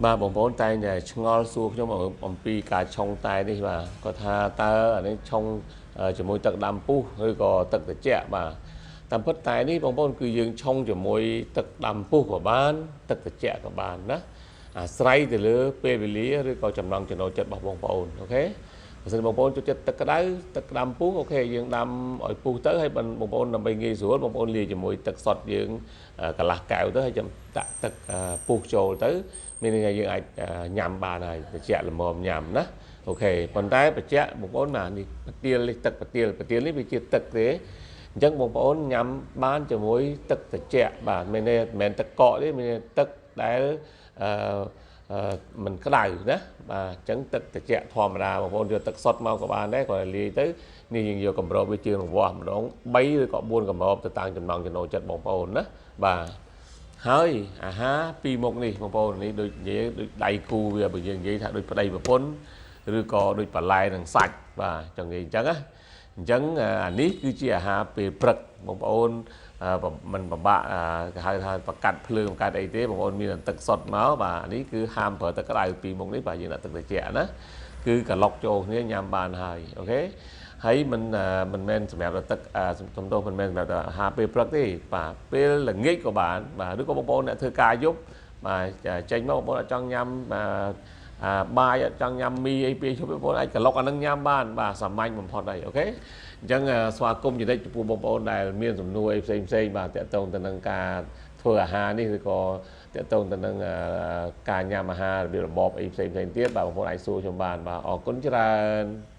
បាទបងប្អូនតែងតែឆ្ងល់សួរខ្ញុំអំពីការឆុងតែនេះបាទគាត់ថាតើអានេះឆុងជាមួយទឹកដាំពុះឬក៏ទឹកត្រជាក់បាទតាមពិតតែនេះបងប្អូនគឺយើងឆុងជាមួយទឹកដាំពុះក៏បានទឹកត្រជាក់ក៏បានណាអាស្រ័យទៅលើពេលវេលាឬក៏ចំណង់ចំណូលចិត្តរបស់បងប្អូនអូខេបើសិនបងប្អូនចូលចិត្តទឹកក្តៅទឹកដាំពុះអូខេយើងដាំឲ្យពុះទៅហើយបងប្អូនដើម្បីងាយស្រួលបងប្អូនលាយជាមួយទឹកសុទ្ធយើងកន្លះកែវទៅហើយចាំដាក់ទឹកពុះចូលទៅមានន័យថាយើងអាចញ៉ាំបានហើយត្រជាក់ល្មមញ៉ាំណាអូខេប៉ុន្តែបញ្ជាក់បងប្អូនណានេះប្រទាលនេះទឹកប្រទាលប្រទាលនេះវាជាទឹកទេអញ្ចឹងបងប្អូនញ៉ាំបានជាមួយទឹកត្រជាក់បាទមិនមែនទឹកកកទេមានទឹកដែលអឺមិនក្តៅណាបាទអញ្ចឹងទឹកត្រជាក់ធម្មតាបងប្អូនយកទឹកសុទ្ធមកក៏បានដែរគ្រាន់តែលាយទៅនេះយើងយកកម្របវាជារង្វាស់ម្ដង3ឬក៏4កម្របទៅតាមចំណង់ចំណូលចិត្តបងប្អូនណាបាទហើយអាហារពីរមុខនេះបងប្អូននេះដូចនិយាយដូចដៃគូវាបើយើងនិយាយថាដូចប្តីប្រពន្ធឬក៏ដូចបន្លែនិងសាច់បាទចង់និយាយអញ្ចឹងណាអញ្ចឹងអានេះគឺជាអាហារពេលព្រឹកបងប្អូនមិនពិបាកគេហៅថាប្រកាត់ភ្លើងប្រកាត់អីទេបងប្អូនមានទឹកសុទ្ធមកបាទនេះគឺហាមប្រើទឹកក្តៅពីមុខនេះបាទយើងដាក់ទឹកត្រជាក់ណាគឺក្លុកចូលគ្នាញ៉ាំបានហើយអូខេហើយមិនមិនមែនសម្រាប់ទឹកសំទោសមិនមែនសម្រាប់តែអាហារពេលព្រឹកទេបាទពេលល្ងាចក៏បានបាទឬក៏បងប្អូនអ្នកធ្វើការយប់បាទចេញមកបងប្អូនអត់ចង់ញ៉ាំបាទបាយអត់ចង់ញ៉ាំមីអីពេលជប់បងប្អូនអាចក្លុកអានឹងញ៉ាំបានបាទសាមញ្ញបំផុតហើយអូខេអញ្ចឹងស្វាគមន៍ជានិច្ចចំពោះបងប្អូនដែលមានសំណួរអីផ្សេងផ្សេងបាទតាក់ទងទៅនឹងការធ្វើអាហារនេះឬក៏តាក់ទងទៅនឹងការញ៉ាំអាហាររបៀបរបបអីផ្សេងផ្សេងទៀតបាទបងប្អូនអាចសួរខ្ញុំបានបាទអរគុណច្រើន។